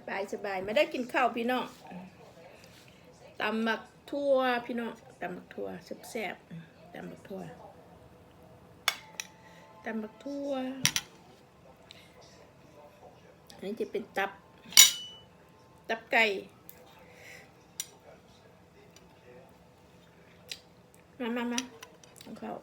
ບາຍ ສະບາຍ ມາເດີກິນເຂົ້າພີ່ນ້ອງ. ຕຳໝາກຖົ່ວພີ່ນ້ອງ ຕຳໝາກຖົ່ວແຊບໆ ຕຳໝາກຖົ່ວ ຕຳໝາກຖົ່ວ. ອັນນີ້ຈະເປັນຕັບ ຕັບໄກ່. ມາ ມາ ມາ ກິນເຂົ້າ.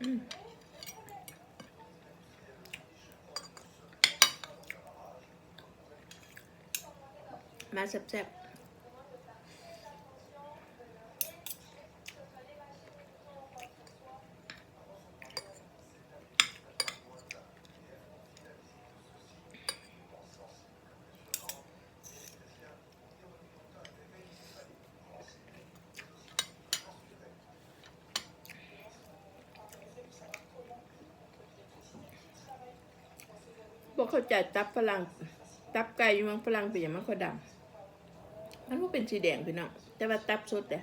ອືມ ມາແຊບໆ. ບໍ່ເຂົ້າໃຈຕັບຝຣັ່ງ ຕັບໄກ່ຢູ່ເມືອງຝຣັ່ງເປັນຫຍັງມັນຄ່ອຍດຳ. ມັນບໍ່ເປັນສີແດງພີ່ນ້ອງ ແຕ່ວ່າຕັບສົດເດ້.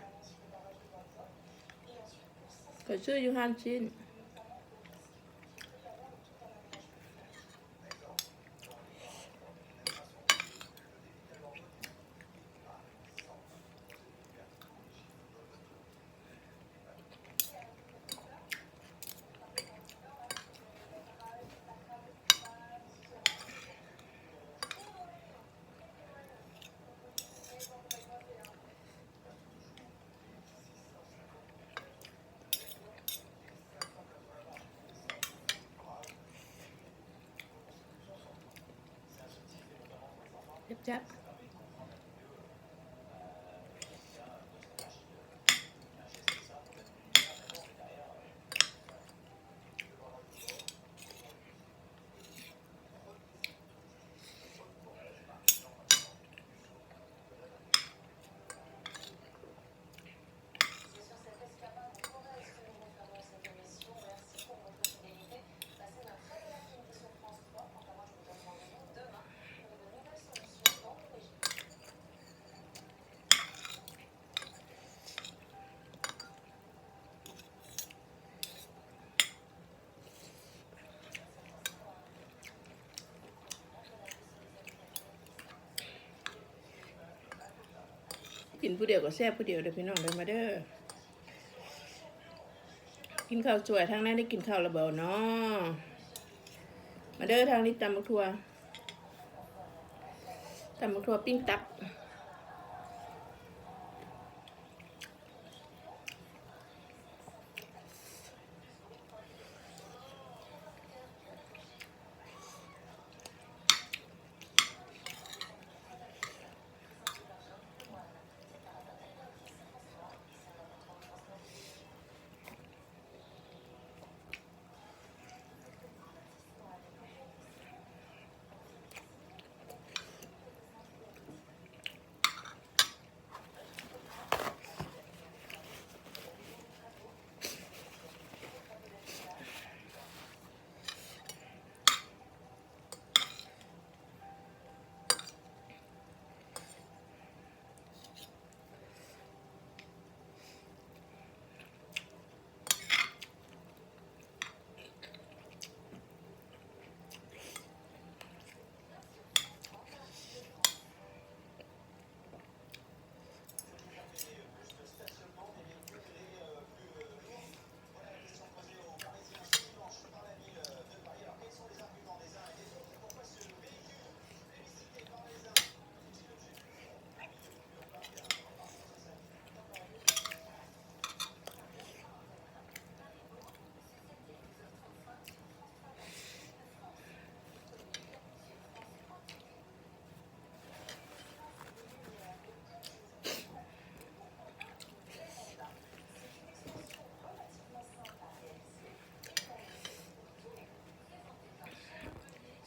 ຂ້ອຍຊື້ຢູ່ຮ້ານຊີ້ນ. ແຊບໆ. ກິນຜູ້ດຽວກໍແຊບຜູ້ດຽວເດີພີ່ນ້ອງເດີ. ມາເດີ ກິນເຂົ້າສວຍ. ທາງນັ້ນໄດ້ກິນເຂົ້າແລ້ວບໍ່ເນາະ? ມາເດີ ທາງນີ້ຕຳບັກຖົ່ວ ຕຳບັກຖົ່ວ ປີ້ງຕັບ.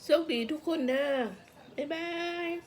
ໂຊກດີທຸກຄົນເດີ. ບາຍບາຍ.